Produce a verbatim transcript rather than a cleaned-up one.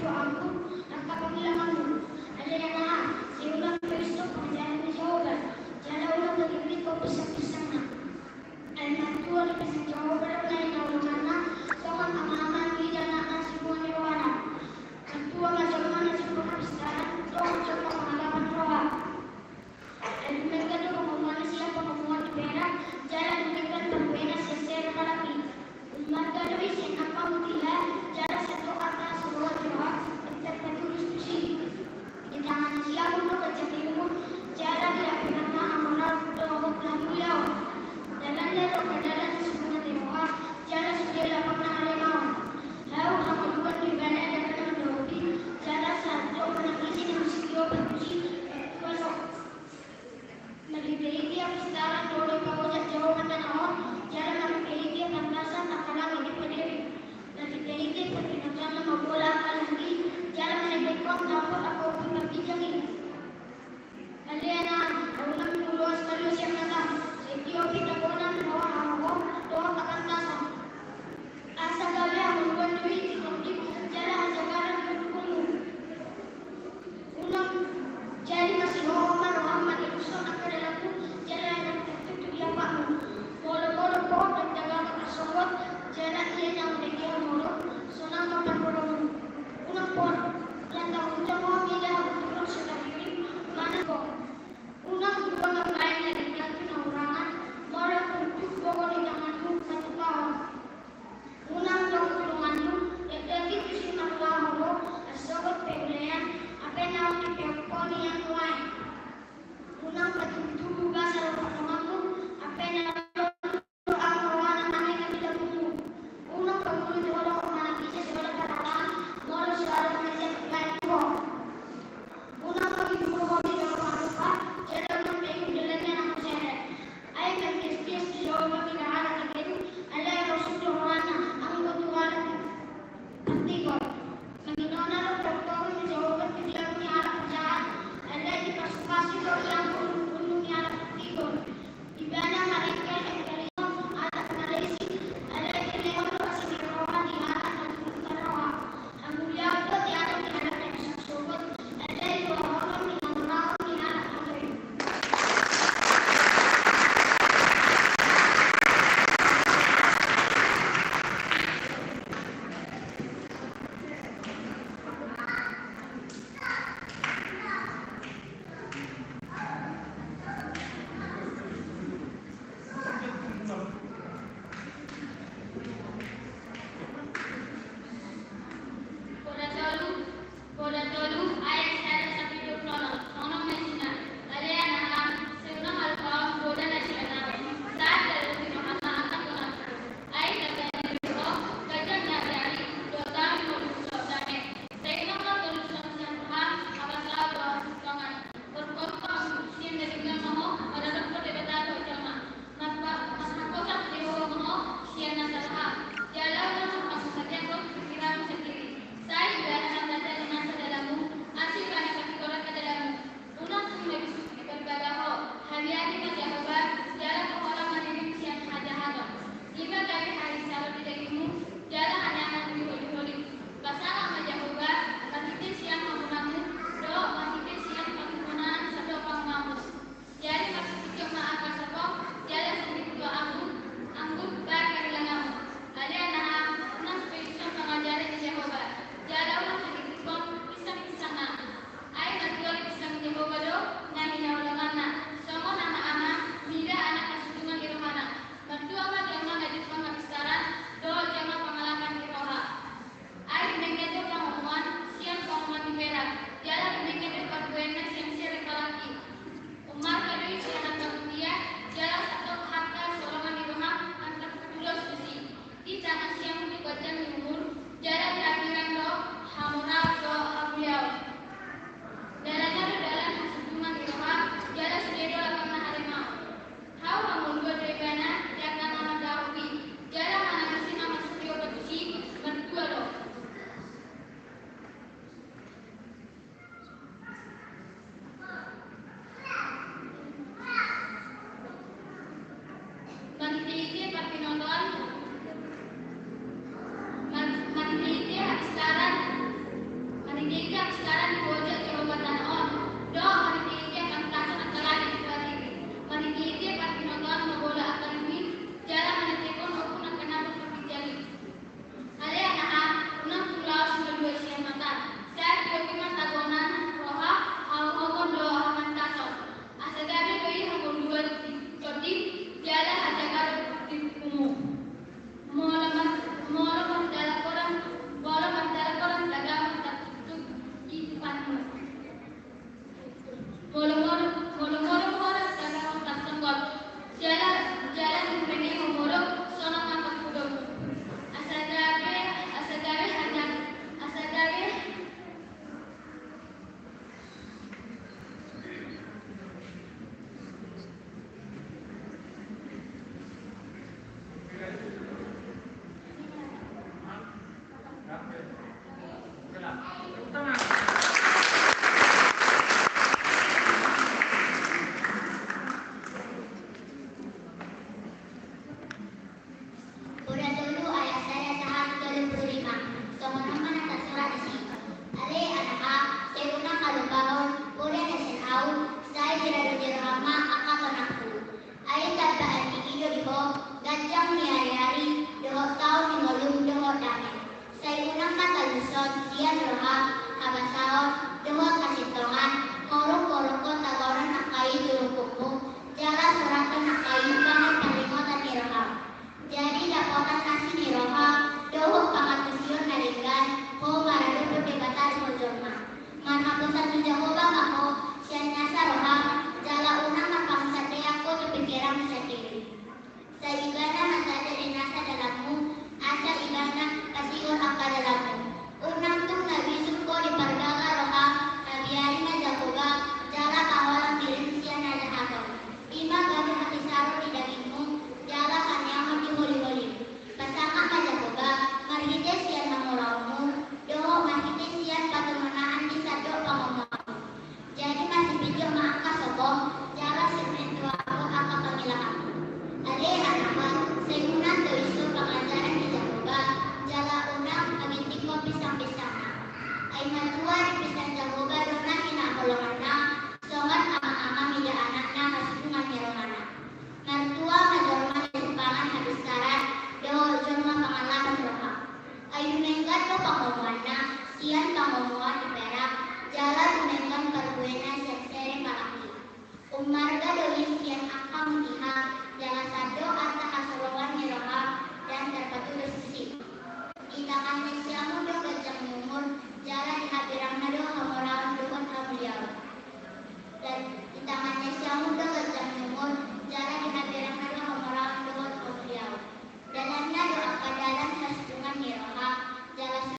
rohangku, angka pangilanganmu. Ale Anakku, sai unang paisop pangajaran ni Jahowa, jala unang pagirit ho pinsangpinsangna. Ai martua do pinsang Jahowa do na hinaholonganna, songon amaama ni ida anakna sinuan ni rohana. Martua ma jolma na jumpa hapistaran dohot jolma pangalapan roha. Ai dumenggan do pangomoanna sian pangomoan ni perak, jala dumenggan pambuena sian sere na rapi. Ummarga do i sian angka mutiara, jala sian dohot angka na so roa ni roha, pintor patulus tusi. Di tangan ni siamun do ganjang ni uhum, jala di lapehonna hamoraon dohot hamuliaon. Dalanna do angka dalan ni sumurung ni roha, jala sude lapangna haleaon. Sian roham, habasaon, dohot hasintongan, horunghorunghon tagonan angka i tu rungkupmu, jala sorathon angka i bahen parningotan ni roham. Jadi dapotan asi ni roha dohot pangantusion na denggan ho maradophon Debata dohot jolma. Marhaposan tu Jahowa ma ho sian nasa roham, jala unang marpangunsandean ho tu pingkiranmu sandiri. Sai Ibana manjajah di nasa dalanmu, asa Ibana pasigor angka dalanmu. Unang tung na bisuk ho dipargaga roham, habiari ma Jahowa, jala paholang dirim sian na jahat on. I ma gabe hapisaron di dagingmu, jala haniangan di holiholim. Pasangap ma Jahowa, marhite sian hamoraonmu, dohot marhite sian patumonaan di sandok pangomoanmu. Jadi masipinjot ma angka sogom, jala sinuhon tu ahu angka pangilanganmu. Ale anakhon, sai unang do isur pangajaran ni Jahowa, jala unang hagintingkon pinsangpinsangna. Ai matua dipisan Jahowa do na hinaholonganna, songon amang-amang mida anakna hasintongan ni rohana. Martua ma jolma na jumpangan habisaran, dohot jolma pangalaman roha. Ai dumenggan do pangomoanna sian pangomoan ni perak, jala dumenggan parbuena sian serep palaki. Ummarga do i sian angka mutiha, jala sandok arta hasolongan ni roha, ndang tarpatudos disi. Di tangan ni siamun do